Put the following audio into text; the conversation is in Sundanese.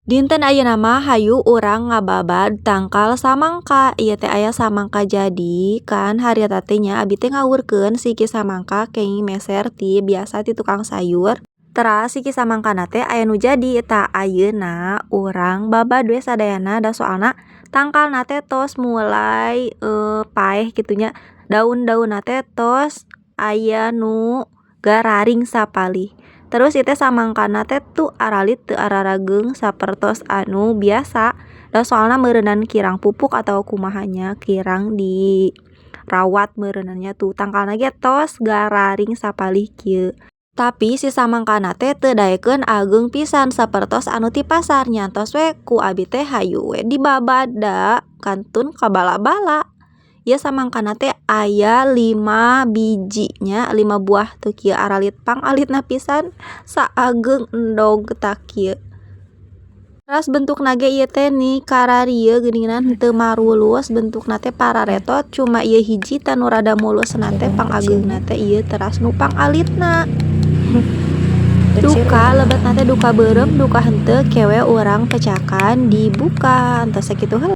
Dinten ayeuna mah hayu urang ngababad tangkal samangka. Ieu teh aya samangka, jadi kan harita teh nya abi teh ngawurkeun siki samangka kenging meser ti biasa ti tukang sayur. Teras siki samangkana teh aya nu jadi. Tah, ayeuna urang babad we sadayana, da soalna tangkalna teh tos mulai paeh kitu nya, daun-daunna teh tos aya nu gararing sapalih. Terus ieu teh samangkana teh tuh aralit, teu ararageung sapertos anu biasa, da soalna meureunan kirang pupuk atawa kumaha nya, kirang dirawat meureunan nya. Tuh, tangkalna ge tos gararing sapalih kieu. Tapi si samangkana teh teu daekeun ageung pisan sapertos anu ti pasar nya, tos we ku abi teh hayu we dibabad, da kantun kabala-bala. Ieu samangkana teh aya 5 biji nya, 5 buah. Tuh, kieu aralit, pangalitna pisan, saageung endog tah kieu. Teras bentukna ge ieu teh ni kararieu geuningan, henteu marulus bentukna teh, pararetot. Cuma ieu hiji tah nu rada mulusna teh, pangageungna teh ieu, teras nu pangalitna. Duka lebetna teh duka beureum duka henteu, ke we urang pecahkan dibuka. Entos sakitu heula.